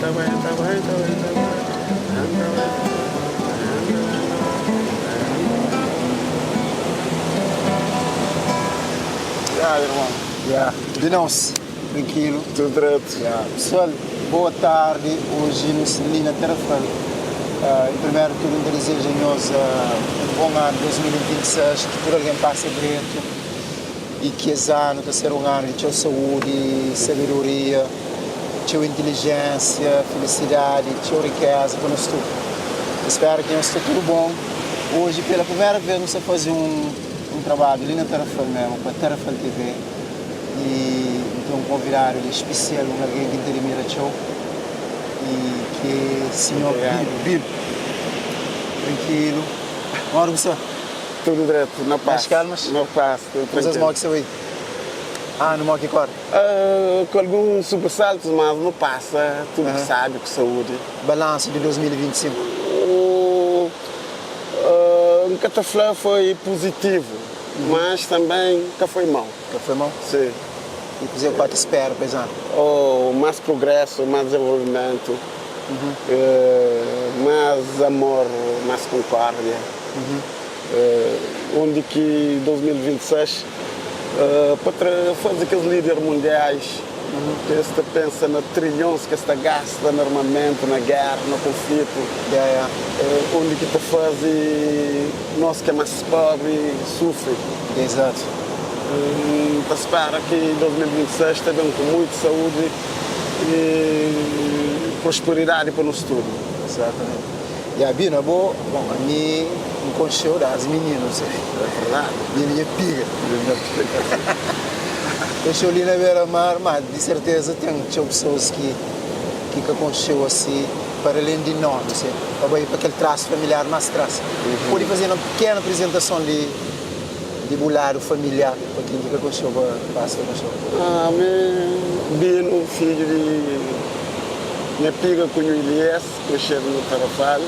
Ta bai, ta bai, ta bai, ta bai, ta bai, Ya, irmon. Ya, di nos, trankilu. Tudu dretu. Ya, pesoal, boa tardi. Oji nu sta li na Tarrafal. Em primeru di tudu, N ta dizeja nhos un bon anu 2026, ki tudu algen pasa dretu i ki es anu ta ser un anu di txeu saúdi, sabedoria, txeu intilijénsia, filisidadi, txeu rikéza pa nos tudu. N spera ki nhos sta tudu bon. Oji, pela primera vez, nu sta faze un un trabadju li na Tarrafal mésmu, pa Tarrafal TV, i N ten un konvidadu li spesial, un algen ki N ta adimira txeu i ki é sinhor Bilu. Bilu, trankilu. Modi bu sta? Tudu dretu, na pas. Nas kalmas? Na pas, tudu Kuzas trankilu. modi ki sta bai? Anu modi ki kóre? Ku alguns sobressaltos, mas nu pasa tudu ku sábi, ku saúdi. Balansu di 2025? N ka ta fla foi puzitivu, mas tanben ka foi mau. Ka foi mau? Si. I kuzê ku ba ta spera pa es anu? Oh, más prugrésu, más dizenvolvimentu, más amor, más konkórdia. Undi ki 2026 pa tra faze kes líder mundiais ki es ta pensa na trilhons ki es ta gasta na armamentu, na géra, na konflitu, undi ki ta faze nos ki é más pobri sufri. Exato. N ta spera ki 2026 ta ben ku muitu saúdi i prosperidadi pa nos tudu. Exatamente. Ya Bino abo, bon ami N konxeu das mininu se. É verdadi. Mininu nha piga. Mininu nha piga. Konxeu li na bera mar, ma di serteza ten txeu pesoas ki ki ka konxeu asi para alen di nomi se, pa bai pa kel trasu familiar mas tras. Podi faze un pikenu aprizentason di di bu ladu familiar pa ken ki ka konxeu pa pasa ta konxeu. Ami Bino, fidju di nha piga ku nhu Ilias. Konxedu na Tarrafal.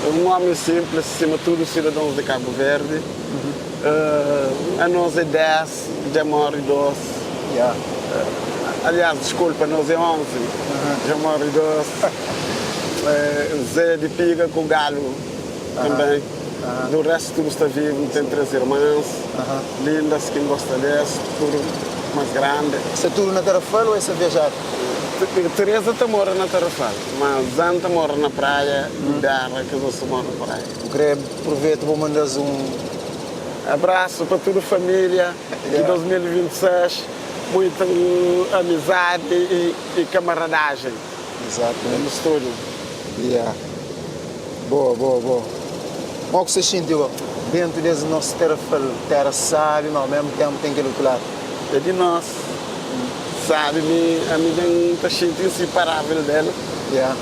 É un ómi sinplis, sima tudu sidadons di Kabu Verdi. Anos é 10, dja móre dos. Aliás, diskulpa, anos é 11, dja móre dos. Zé di Piga ku Galu tanben. Du réstu tudu sta vivu. N ten 3 irmans lindas ki N gosta des, tudu más grandi. Sta tudu na Tarrafal ô es sta viajadu? Teresa ta mora na Tarrafal, ma Zan ta mora na Praia y Berra kes otu ta mora na Praia. Bu kre proveta pa manda-s un. Abrasu pa tudu familia di 2026, muita amizadi y kamaradagem. Exatamente. Nos tudu. Yeah. Boa, boa, boa. Mo ku sta xinti go dentu des nos Tarrafal, tera sabi, ma ao mesmu tempu ten kel otu ladu. É di nos. Sabi mi ami dja N ta xinti insiparável del. Yeah.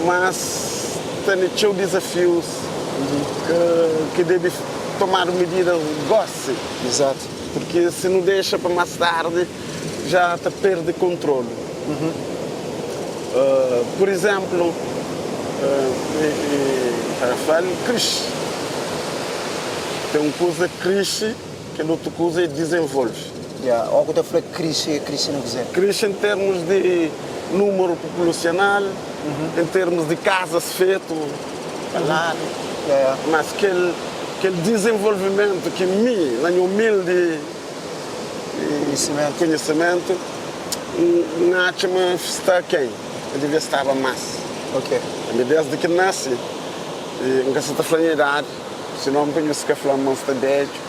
Mas tene txeu dizafius ki debe tomadu mididas gosi. Exato. Purki si nu dexa pa más tardi dja ta perde kontrolu. Pur izénplu, Tarrafal krixi. Ten un kuza krixi. Kel otu kuza é dizenvolve. Ya, ó ku ta fla krixi, é krixi na kuzê? Krixi en termus di númeru populasional, en termus di kazas fetu pa ladu. Ya, ya. Mas kel, kel dizenvolvimentu ki mi, na nha umildi Konhisimentu. konhisimentu, N atxa ma sta ken, el devia staba más. Ok. Ami desdi ki N nase, N ka sa ta fla nha idadi. Si no pa nhos ka fla-m ma N sta bedju.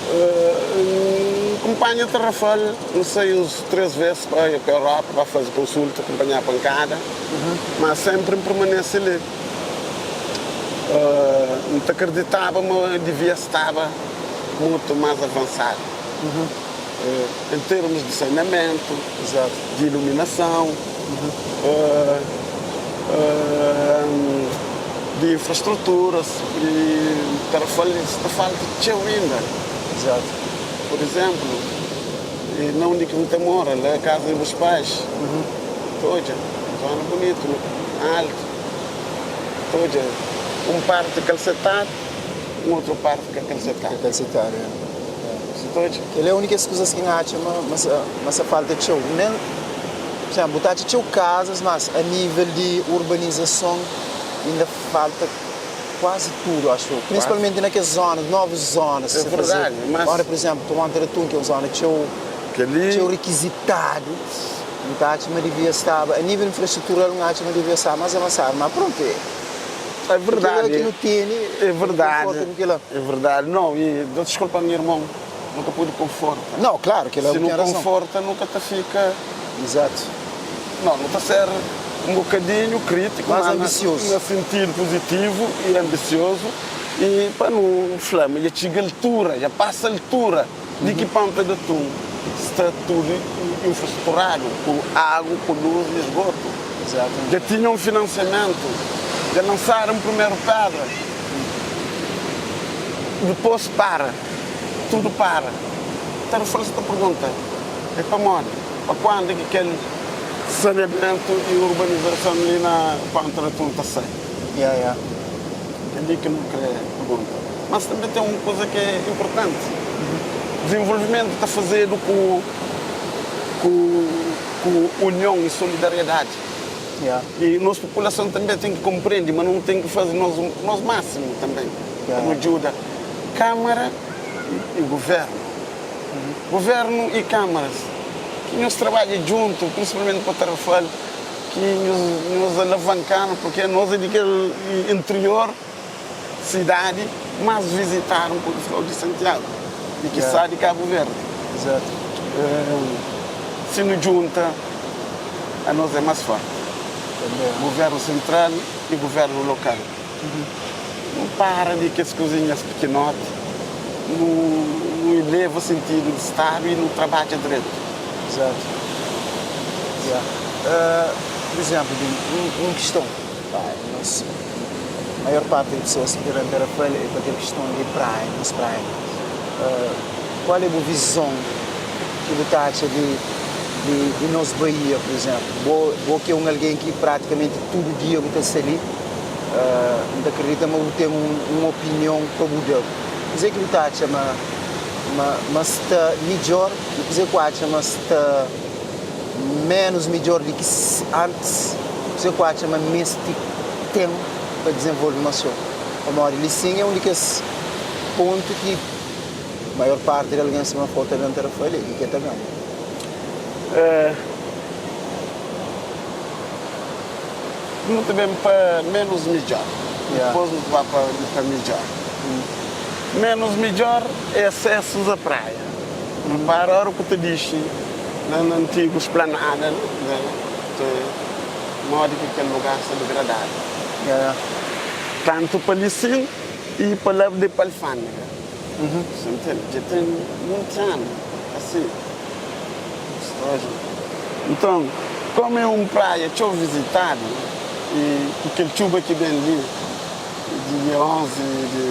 N kunpanha Tarrafal, N sai uns 3 ves pa Europa pa faze konsulta, kunpanha pankada, ma senpri N permanese li. N ta kriditaba ma divia staba mutu más avansadu en termus di saneamentu, di iluminason. Di infrastruturas i Tarrafal sta falta txeu inda. Exato. Por izénplu, na undi ki bu ta mora, la kaza di bus pais, ta odja zona bunitu, altu, ta odja un parti kalsetadu, un otru parti ka kalsetadu. Ka kalsetadu, ya. Ta odja? Kel é únika es kuzas ki N atxa ma ma sa ma sa falta txeu. Nen, pur izénplu, bu ta atxa txeu kazas, mas a nível di urbanizason inda falta kuazi tudu, axu eu. Prinsipalmenti na kes zonas, novus zonas ki É sa fazedu. verdadi, mas. Ora, pur izénplu, Ponta di Atun, ki é un zona txeu Kel-li. txeu rikizitadu, N ta atxa ma devia staba, a nível infrastrutural, N atxa ma devia staba más avansadu. Má prontu, é. É verdadi. Kila ki nu tene, É nu verdadi. konforta ku kila. É verdadi. Nau, i da diskulpa nha irmon, nu ka pode konforta. Nau, klaru, kila Si bu nu ten razon. konforta, nu ka ta fika. Izatu. Nau, nu ta ser un bokadinhu kritiku, Más ma na anbisiozu. na sintidu puzitivu i anbisiozu, i pa nu fla ma dja txiga altura, dja pasa altura di ki Ponta di Atun sta tudu infrastruturadu ku agu, ku lus i esgotu. Dja tinha un finansiamentu, dja lansadu un primeru pedra, dipôs para, tudu para. Ta rifla-s ta pergunta, é pamodi? Pa kuandu ki kel saneamentu i urbanizason li na Ponta di Atun ta sai? Kel-li ki nu krê pergunta. Mas tanbê ten un kuza ki é inportanti, dizenvolvimentu ta fazedu ku ku. Ku union i solidariedadi. I nos populason tanbe ten ki konprende ma nu ten ki faze nos masimu tanbe pa nu djuda Kamara i Guvernu. Guvernu i Kamaras, ki nhos trabadja djuntu, prinsipalmenti pa Tarrafal, ki nhos alavanka-nu, purke nos é di kel interior sidadi más vizitadu, N pode fla-u, di Santiagu i kisá di Kabu Verdi. Si nu djunta, anos é más fórti. Guvérnu sentral i guvérnu lokal. Nu para di kes kuzinhas pikinoti, nu eleva sentidu di stadu i nu trabadja dretu. Exato. Ya. Pur izénplu, un kiston. Nos maior parti di pesoas ki ta ben Tarrafal é pa kel kiston di praia, nos praia. Kual é bu vizon ki bu ta atxa di di nos baía, pur izénplu? Bo bo ki é un algen ki pratikamenti tudu dia bu ta sta li, N ta kridita ma bu ten un opinion pa bu da. Kuzê ki bu ta atxa ma ma ma sta midjór i kuzê ku atxa ma sta ménus midjór di ki antis? Kuzê ku atxa ma meste ten pa dizenvolve Masó? Pamodi li sin é un di kes pontu ki maior parti di algen sima fo ta ben ta da fla li ki ke ta ben. Nu ta ben pa ménus midjór, dipôs nu ta ba pa midjór. Ménus midjór é asésus a praia. Repara óra ku ta dixi la na antigu splanada la ta modi ki kel lugar sta degradadu. Tantu pa li sin i pa la di pa alfândega. Sa ntende? Dja ten monti anu asi. Nton, kómu é un praia txeu vizitadu i ku kel txuba ki ben li di dia 11 di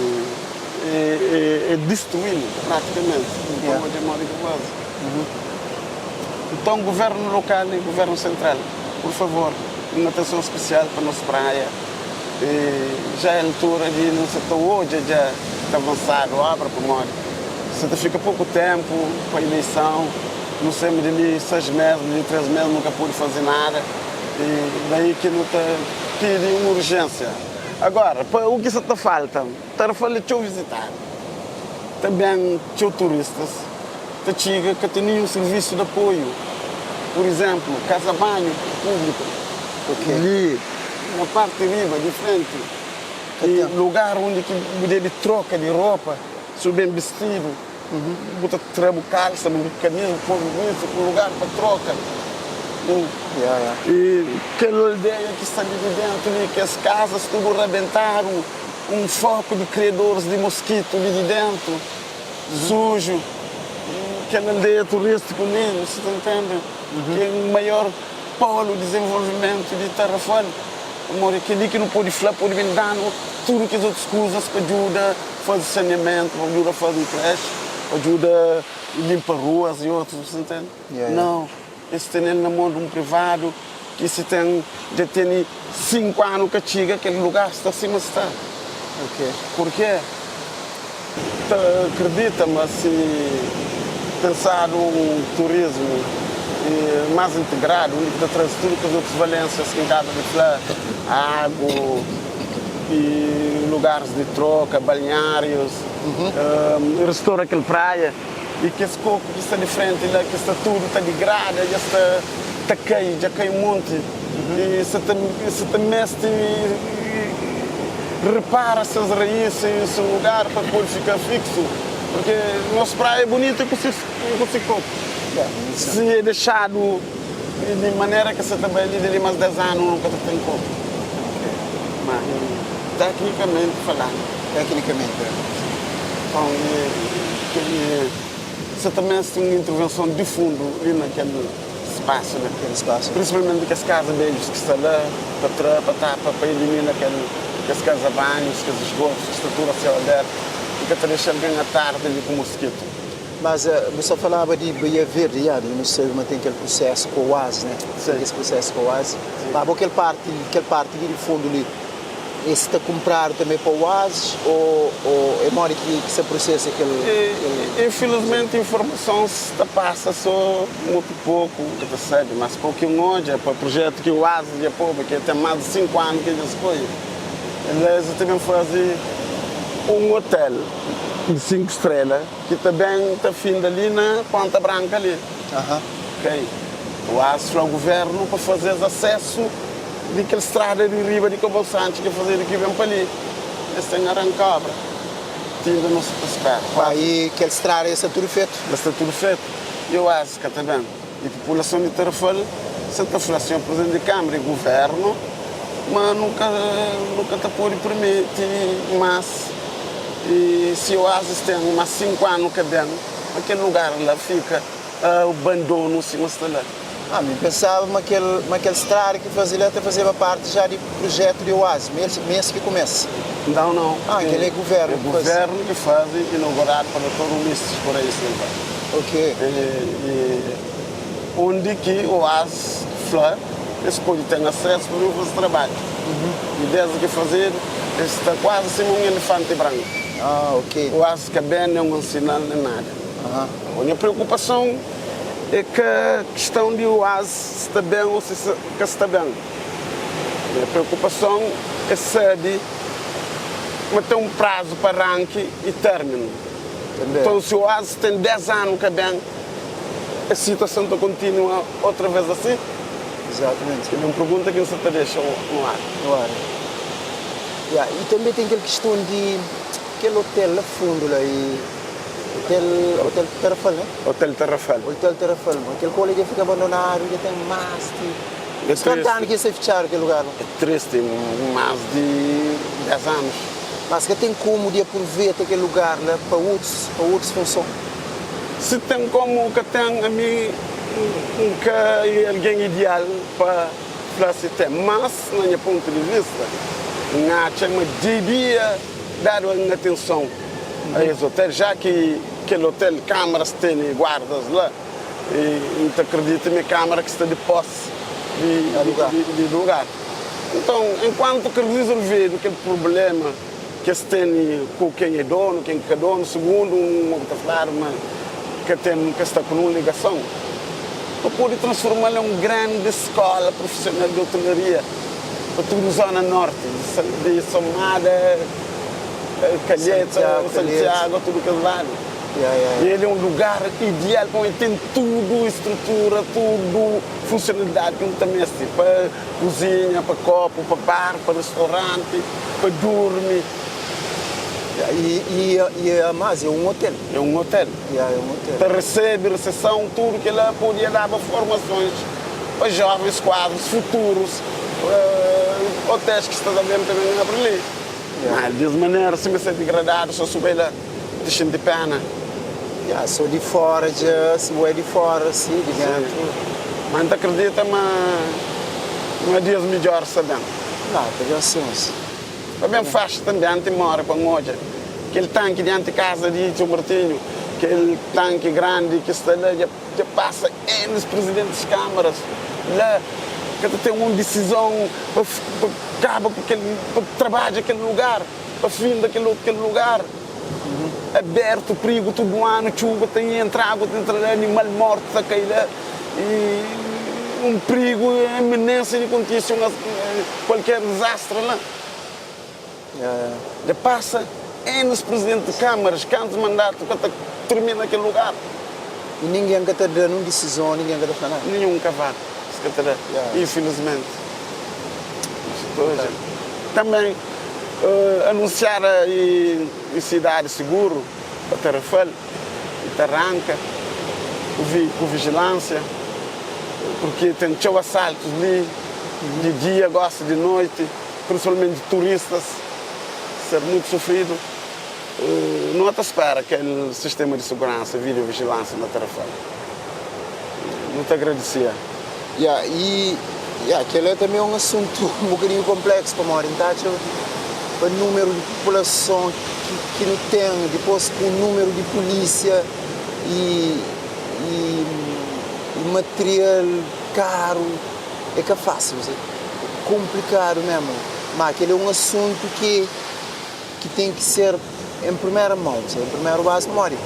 é distruí-l pratikamenti. Nton, odja modi ki faze. Nton, guvérnu lokal i guvérnu sentral, pur favor, un atenson spesial pa nos praia. Já é altura di nu sa ta odja dja ta avansadu obra pamodi sa ta fika poku tenpu pa ileison, nu sema di li 6 mes, di li 3 mes nu ka pudi fazi nada i daí ki nu ta pidi un urjensia. Agora pa u ki sa ta falta, Tarrafal é txeu vizitadu, ta ben txeu turistas ta txiga ka ten ninhun sirvisu di apoiu, pur izenplu kaza banhu públiku li na parti riba di frenti i lugar undi ki bu debe troka di ropa si bu ben bistidu bu ta tra bu kalsa bu kamisa bu poi bu ku lugar pa troka i kel aldeia ki sta li di dentu li kes kazas tudu rabentadu un foku di kriadoris di moskitu li di dentu. Suju, kel aldeia turístiku li, nu sa ta ntende, ki é maior polu di dizenvolvimentu di Tarrafal, pamodi kel-li ki nu pode fla pode ben da-nu tudu kes otus kuzas pa djuda faze saneamentu, pa djuda faze un kreshi, pa djuda linpa ruas i otus, bu sa ntende? Nau, es tene-l na mon di un privadu ki si ten dja tene 5 anu ka txiga kel lugar sta sima sta. Purkê? Ta kridita ma si. Pensadu un turismu más integradu, undi ki ta traze tudu kes otus valénsias ki N kaba di fla, agu i lugaris di troka, balneárius, restora kel praia i kes koku ki sta di frenti la ki sta tudu ta digrada, dja sta ta kai, dja kai un monti i sa ta sa ta meste repara ses raís i se lugar pa pode fika fiksu. Purke nos praia é bunitu ku ku si koku. Si e dexadu di manera ke sa ta bai li, di li mas 10 anu nu ka ta ten koku. Ma teknikamenti falandu. Teknikamenti, é. Nton, e sa ta meste un intervenson di fundu li na kel spasu la. Kel spasu. Prinsipalmenti kes kaza bedjus ki sta la, pa tra, pa tapa, pa elimina kel kes kaza banhus, kes esgotus ki sta tudu a séu abertu. I ka ta dexa algen atardi li ku moskitu. Mas bu sta falaba di Baía Verdi, ya, nu sabe ma ten kel prusesu ku oásis, né? Ten kes prusesu ku oásis. Ma bo kel parti, kel parti li di fundu li, es sta kunpradu tanbe pa oásis o o é modi ki ki sta prusesa kel kel. Infilismenti informasons ta pasa so mutu poku, N ka ta sabe, mas pa u ki N odja, pa prujetu ki oásis dja poba, ki ten mas di 5 anu ki dja spoi, Es ta ben faze un otel di 5 strela ki ta ben ta finda li na Ponta Branka li. Ok. Oasis fla guvernu pa faze-s asesu di kel strada di riba di Kobon Santxi ki fazedu ki ben pa li. Es ten aranka obra. Ti inda nu sta ta spera. Ma i kel strada ja sta tudu fetu? Ja sta tudu fetu. I oasis ka ta ben. I populason di Tarrafal sa ta fla sinhor Presidenti di Kamara i Guvernu ma nu ka nu ka ta pode permiti mas i si oasis ten mas 5 anu ka ben pa kel lugar la fika abandonu sima sta la. Ami N pensaba ma kel ma kel strada ki faze la ta fazeba parti ja di prujetu di oasis, ma es ma es ki kumesa. Nau nau. Ah, kel é guvernu É ki faze. guvernu ki faze inauguradu pa Dotor Ulisses Correia Silva. Ok. E undi ki oasis fla es pode ten asesu pa ben faze trabadju. I desdi ki fazedu es sta kuazi sima un elifanti branku. Ah, ok. Oasis ka ben nen un sinal nen nada. Nha preokupason é ka kiston di oasis sta ben o si ka sta ben. Nha preokupason é sabe ma ten un prazu pa ranki i términu. Nton, si oásis ten 10 anu ka ben, es situason ta kontinua otra vez asi? Exatamente. Kel é un pergunta ki N sa ta dexa no ar. No ar. Ya, i tanbe ten kel kiston di kel otel la fundu la i otel, otel Tarrafal, ne? Otel Tarrafal. Otel Tarrafal, ma kel kola dja fika abandonadu dja ten más ki É kantu triste. anu ki es sta fitxadu kel lugar la? É triste, más di 10 anus. Mas ka ten komu di apruveta kel lugar la pa otus pa otus funson? Si ten komu ka ten, ami N ka e algen ideal pa fla si ten. Mas, na nha pontu di vista, N atxa ma dibia dadu un atenson a es otel, ja ki kel otel kamaras tene guardas la, i N ta kridita ma e kamara ki sta di posi di lugar. Nton, enkuantu ka rizolvedu kel prubléma ki es tene ku ken é donu, ken ki ka donu, sugundu un obi ta fladu ma ka ten, ka sta ku nun ligason, pa pode transforma-l na un grandi skóla prufisional di otelaria pa tudu zóna nórti, di Somada, Kalheta, Santiagu, tudu kes ladu. I el é un lugar ideal pamodi el ten tudu strutura, tudu funsionalidadi ki nu ta meste pa kuzinha, pa kopu, pa bar, pa ristoranti, pa durmi. I i mas é un otel. É un otel. Ya, é un otel. Ta resebe reseson, tudu kel-la podia daba formasons pa jovens kuadrus futurus, otéis ki sta ta ben ta ben abri li. Mas di es manera, sima es é digradadu, so su bai la. Ta xinti pena. Ya, so di fora dja, si bo é di fora, si, di dentru. Ma N ta kridita ma ma dias midjor sta ben. La, ta ben sim. Pa ben faxi tanbe, anti more pa N odja kel tanki dianti kaza di Tio Martinhu, kel tanki grandi ki sta la dja dja pasa N prizidentis kamaras la ka ta ten un disizon pa pa kaba ku kel pa trabadja kel lugar. Pa finda kel otu kel lugar. abertu, prigu tudu anu, txuba ta entra, agu ta entra la, animal mortu ta kai la, i un prigu, eminensia di kontise un kualker dizastri la. Dja pasa anus prizidenti di kamaras, kantus mandatu ka ta tirmina kel lugar. I ningen ka ta da nun disizon, ningen ka ta fla nada. Ninhun kavaku es ka ta da, infilismenti. Tanben anunsiada i sidadi siguru pa Tarrafal i ta ranka ku vijilansia, purki ten txeu asaltus li di dia gosi di noiti. Principalmente turistas ser mutu sufridu. Nu ta spera kel sistema di seguransa, videovigilansia na Tarrafal. Nu ta agradesia. Ya, i ya, kel-la tanbe é un asuntu un bokadinhu konpleksu, pamodi N ta atxa pa númeru di populason ki ki nu ten, dipôs ku númeru di pulísia i i i material, karu, é ka fásil. Konplikadu memu, má kel é un asuntu ki ki ten ki ser en primera mon, en primeru bazi, pamodi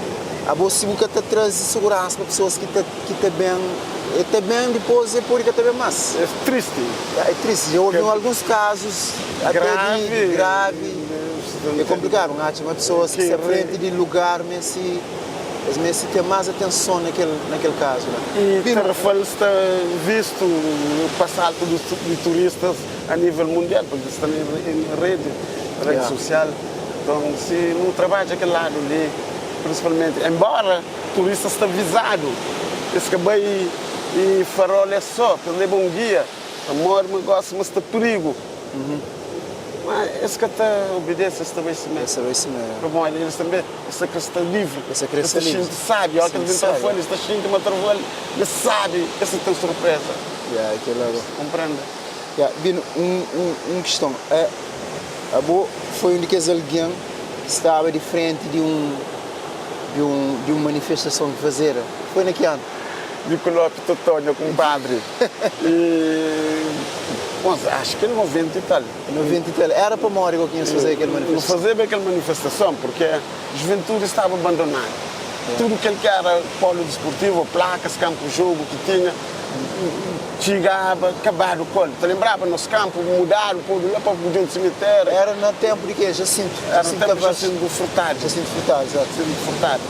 abo si bu ka ta traze seguransa pa pesoas ki ta ki ta ben, e ta ben dipôs e pode ka ta ben más. É tristi. É tristi, dja obi alguns kazus até di gravi, é konplikadu, N atxa ma pesoas ki sta frenti di lugar meste Es meste ten más atenson na kel na kel kazu la. I Tarrafal sta vistu pa saltu di turistas a nível mundial, purki sta na redi, redi susial. Nton, si nu trabadja kel ladu li, prinsipalmenti, enbóra turistas sta vizadu, es ka bai i farol es so, pa es leba un gia, pamodi ma gosi ma sta pirigu. Ma es ka ta obidese, es ta bai simé. Es ta bai simé. Pamodi elis tanbe, es ta kre sta livri. Es ta kre sta livri. Es ta xinti sábi. Óra ki es ben Tarrafal, es ta xinti ma Tarrafal é sábi, es ta ten surpreza. Ya, kel la. Konprende? Ya, Bino, un, un, un kiston. Abo foi un di kes algen ki staba di frenti di un, di un, di un manifestason ki fazeda. Foi na ki anu? Nico Lopes Totó, nha kunpadri. E, bom, acho que 90 e tal. 90 e tal. Era pamodi go ki nhos fazeba kel manifestason? Nu fazeba kel manifestason porque juventude staba abandonadu. Tudu kel ki era polu disportivu, plakas, kampu jogu ki tinha, txigaba, kabadu ku el. Ta lembraba nos kampu mudadu, podu la pa djuntu simitéria. Era na tempu di ke? Jacinto? Era na tempu di Jacinto Furtado. Jacinto Furtado, exato. Jacinto Furtado.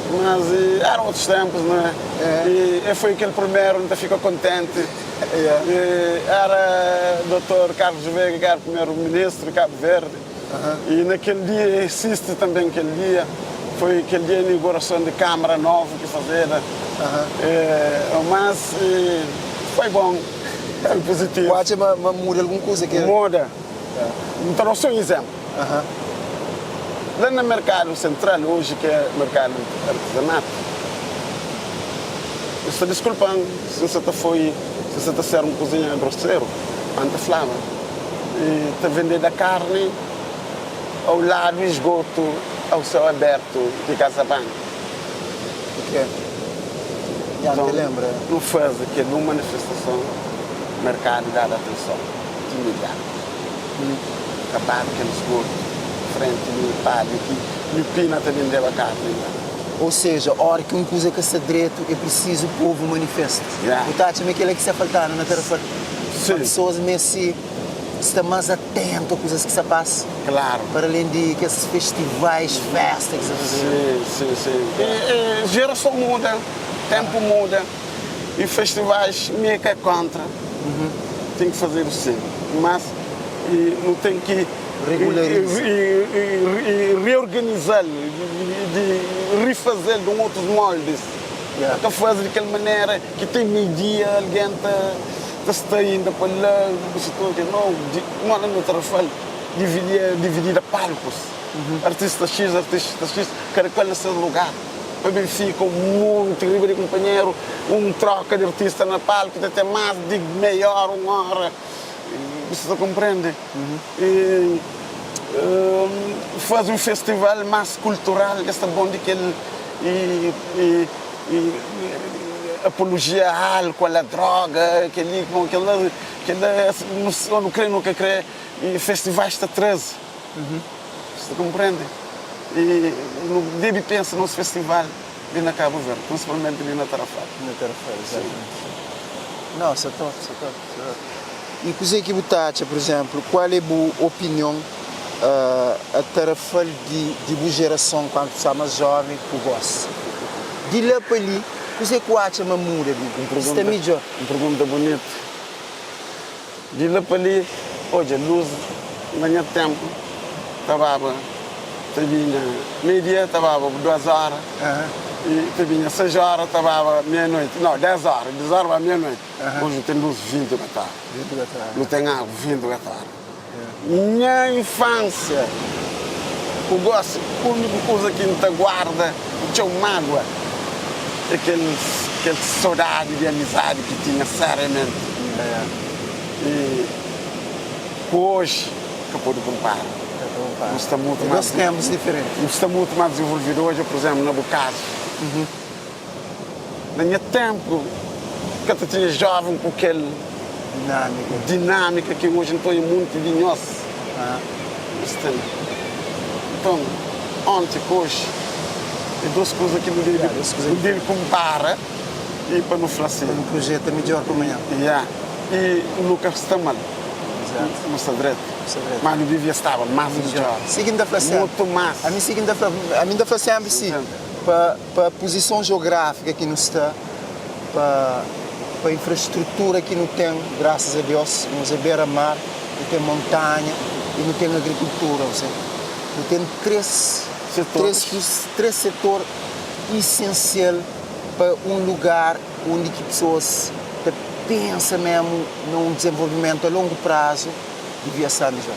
Mas era otus tempus, não é? E e foi kel primeru, N ta fika kontenti. E era Doutor Carlos Veiga ki era primeru ministru di Kabu Verdi. E na kel dia, e sisti tanben kel dia, foi kel dia inaugurason di Kamara novu ki fazeda. Mas foi bon, foi puzitivu. Bu atxa ma muda algun kuza kel. Muda. N ta da-u so un izénplu. La na merkadu sentral, oji ki é merkadu artizanatu, N sta diskulpa-m si N sa ta foi, si N sa ta ser un kuzinha groseru, ma N ta flaba, ta vendeda karni au ladu esgotu au séu abertu di Casa Banku. Nton, nu faze kel un manifestason, merkadu dadu atenson di imediatu. Kabadu kel sgotu frenti di padri ki Nhu Pina ta bendeba karni la. Ou seja, ora ki un kuza ka sta dretu, é prisizu povu manifesta. Bu ta atxa ma é kel-la ki sta faltanu na Tarrafal? Ma pesoas meste sta más atentu a kuzas ki sta pasa? Klaru. Para alén di kes festivais, festa ki sta fazedu. Sim, sim, sim. E jerason muda, tenpu muda. E festivais mi é ka kontra, ten ki fazedu sim, mas nu ten ki Regulariza. E reorganizal, di rifazel di un otus moldis. Ka faze di kel manera ki ten meio-dia algen ta sta inda pa la, no, moda nu ta fal, dividia, dividida palkus, artista X, artista X, kada kual na ses lugar. Pa ben fika un monti riba di kunpanheru, un troka di artista na palku ta ten más di meia óra, un óra, bu sa ta konprende? I faze un festival más kultural, es ta bon di kel i apolojia a álkuol, a droga, kel-li, kel-la, kel-la, nu kre nu ka kre, festivais ta traze, bu sa ta konprende? I nu debe pensa nos festival li na Cabo Verde, prinsipalmenti li na Tarrafal. Na Tarrafal, exatamente. Não, sa top, sa top, sa top. I kuzê ki bu ta atxa, pur izénplu, kual é bu opinion a Tarrafal di di bu jerason kantu bu staba más jóven ku gósi? Di la pa li, kuzê ki bu atxa ma muda, Bibi? Sta midjór? Un pergunta bunitu. Di la pa li, odja, lus na nha tenpu ta baba ta binha mei dia ta baba duas ora i ta binha seis ora ta baba mei noiti, nau des ora, des ora baba mei noiti. Oji nu ten lus 24 ora, nu ten agu 24 ora. Nha infansia ku gosi, uniku kuza ki N ta guarda ku txeu magua é kel kel sodadi di amizadi ki tinha seriamenti i ku oji ka pode konpara. Nu sta mutu más nu sta mutu más dizenvolvidu oji, pur izénplu, na bu kazu. Na nha ténpu ka ta tinha jóven ku kel dinámika ki oji N ta odja monti di nhos nhos ten. Nton, onti ku oji é dôs kuza ki nu debe nu debe konpara i pa nu fla si. Pa nu projeta midjór pa manhan. Ya, i nu ka sta mal, nu sta dretu, má nu devia staba más midjór, Si ki N ta fla sénpri. Mutu más. Ami si ki N ta fla, ami N ta fla sénpri si. Pa pa puzison jeográfika ki nu sta, pa pa infrastrutura ki nu ten, grasas a Dios, nos é bera mar, nu ten montanha i nu ten agrikultura, ou seja, nu ten 3 Setoris. 3 3 setor isensial pa un lugar undi ki pesoas ta pensa memu na un dizenvolvimentu a longu prazu, divia sta midjor.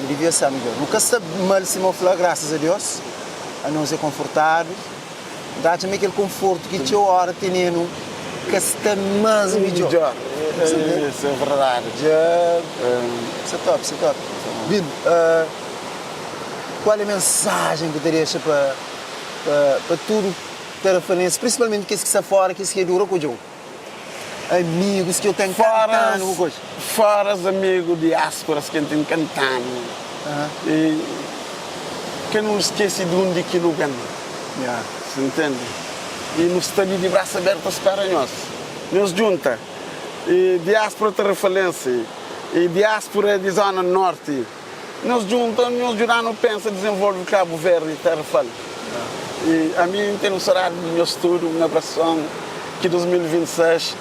Nu divia sta midjor. Nu ka sta mal sima bu fla, grasas a Dios. Anos é konfortadu. N ta atxa ma é kel konfortu ki txeu óra tene-nu ka sta más midjór. Midjór, isso é verdadi. Dja sta top, sta top. Bill, kual é mensajen ki bu ta dexa pa pa tudu tarafalenses, prinsipalmenti kes ki sta fóra, kes ki é dura ku odja-u? Amigus ki eu ten kantanu ku koxa. Fora as amigu diásporas ki N ten kantanu e ka nu skese di undi ki nu ben, sa ntende? E nu sta li di brasu abertu ta spera nhos. Nhos djunta e diáspora tarafalense e diáspora di zona norti. Nhos djunta, nhos djuda-nu pensa dizenvolve Kabu Verdi, Tarrafal. I ami N ten un sodadi di nhos tudu, un abrason, ki 2026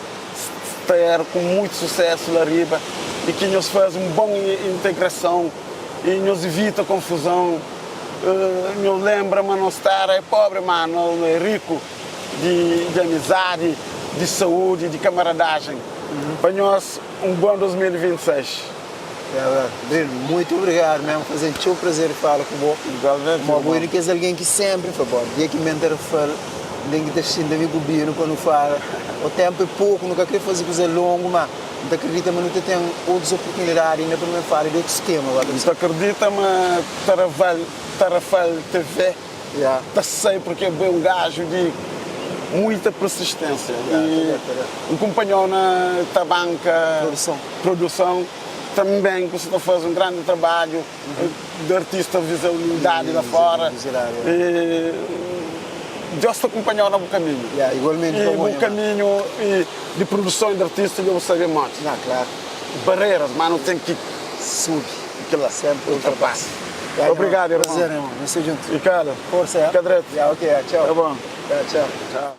ta er ku muitu susesu la riba i ki nhos faze un bon integrason i nhos ivita konfuzon. Nhos lenbra ma nos tera é pobri, ma nos é riku di amizadi, di saúdi, di kamaradajen. Pa nhos un bon 2026. Breno, muito obrigado mesmo, fazen txeu prazer di fala ku bo. Igualmente, Mo bo é irmon. di kes algen ki sempri fla, bo, dia ki men ta fal, N ten ki ta xinta mi ku Bino pa nu fala. O tempu é poku, nu ka kre fazi kuza longu, ma N ta kridita ma nu ta ten otus oportunidadi inda pa nu ben fala di otus tema. Ba ta N ta kridita ma Taraval, Tarrafal TV Ya. ta sai porque bo é un gaju di muita persistência Ya, e ta da, ta da. N kunpanhau na tabanka Produson. produson também ku sa ta fazi un grandi trabadju di artista visibilidadi la fora e Deus ta kunpanhau na bu kaminhu Ya, igualmenti e pa bo bu nha mano. kaminhu e di produson di artista dja bu sabe modi Nha, klaru. Barreiras ma nu ten ki Subi. Kila Sempri ultrapassa. Ya, irmon. Obrigado, irmon. Prazer, irmon. Nu sta djuntu. E kala. Forsa, ya. Fika dretu. Ya, ok, ya. Txau. Tá bom. Ya, txau. Txau.